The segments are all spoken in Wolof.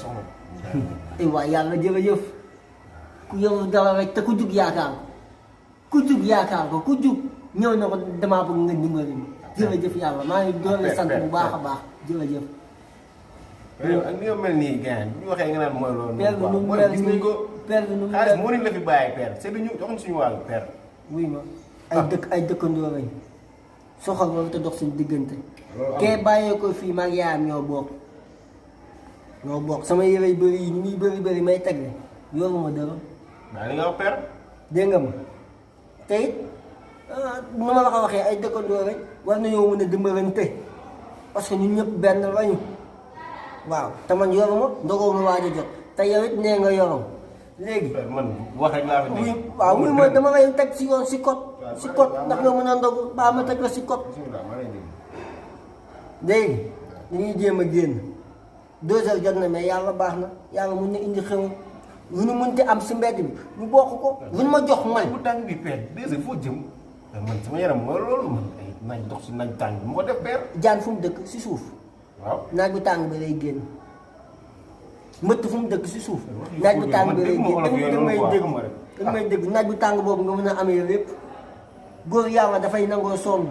soxna. ay waay yàlla jërëjëf ku yow dara rek te ku jug yaakaar ko ku jug yaakaar ko ku jug ñëw na ko damaa bëgg nga dimbali ma jërëjëf yàlla maa ngi doon sant bu baax a baax jërëjëf. ak ni nga mel nii gars bu ñu waxee nga naan mooy loolu. père bi nu mu gis nañ ko. père bi nu mu xaalis moo leen la fi bàyyi père c'est ñu jox suñu wàllu père. wuy ma ay dëkkandoo lañ soxal loolu te dox suñu diggante. kee bàyyee ko fii mag yaayam ñoo bokk sama yére yu bëri yi ñu muy bëri may tegle yoruma dara. daa li nga wax père. dégg nga ma te it nu ma la ko waxee ay dëkkandoo lañ war nañoo mën a dimbalante parce que ñun ñëpp benn lañu waaw te man yoruma ndogoo ma waaj a jot te yow it nee nga yorom léegi. man wax rek laa fi nekk. waaw muy ma dama lay teg si yoon si code ndax nga mën a ndogu baa ma teg la si code. léegi dañuy jéem a génn 2 heures jot na mais yàlla baax na yàlla mun na indi xew lu nu mënti am si mbedd bi ñu bokk ko lu ma jox man. bu tàng bi père 2 heures foo jëm man sama yaram mooy loolu man ay naaj dox si naaj tàng bi mu ko def père. jaan fu mu dëkk si suuf. waaw naaj bu tàng bi lay génn mbëtt fu mu dëkk si suuf. naaj bu tàng bi lay génn da may dégg naaj bu tàng boobu nga mën a amee lépp góor yàlla dafay nangoo sonn.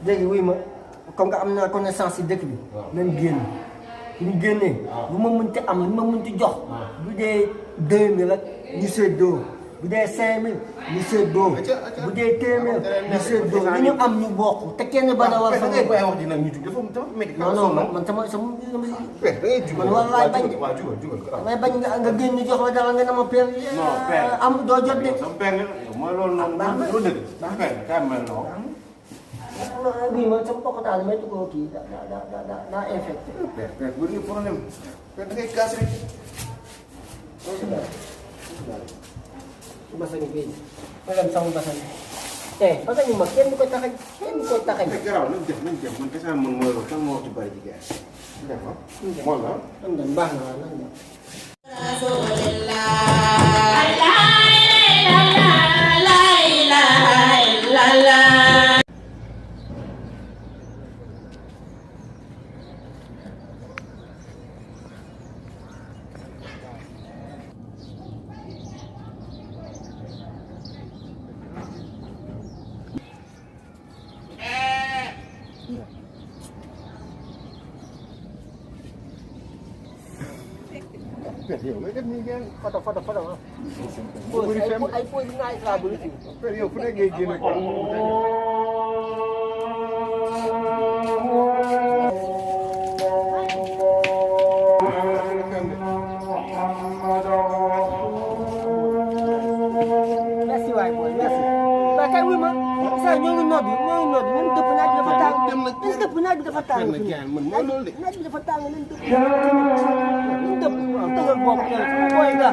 léegi wuy ma comme que am naa connaissance si dëkk bi. nañ génn bu ñu génnee. bu ma mënti am lu ma mënti jox. bu dee 2000 rek ñu séddoo bu dee 5000 ñu séddoo bu dee téeméer ñu séddoo lu ñu am ñu bokk te kenn ba la war fa nga koy wax dina ñu jug dafa métti. non man sama man war laay bañ de damay bañ nga génn jox la dara nga ne ma père. am doo jot de. sama père mooy loolu noonu loolu dëgg. père kaay mel noonu. bii man sama pokotaan may tukkoo kii daa infecté. père bu dee problème père da ngay kaas rek. basan bi maanaam sama basan basan yu mag kenn du ko taxañ kenn du ko taxañ. mais garaaw nañ def man kese man mooy loolu kan moo ci bari ci gars yi. d'accord moom la. am na baax na waaw nan la. père yow looy def nii ngeen foto ah. ay pause nga ay saa bu rëcc. père yow fu nekk ngay génn ko. merci waay booy merci. waaye kay wuy ma saa ñoo ngi noddu ñun dëpp naaj bi dafa tàng. ñun dëpp naaj bi dafa tàng. naaj bi dafa tàng nañ dëpp. ñun dëpp dëggal boobu booy nga.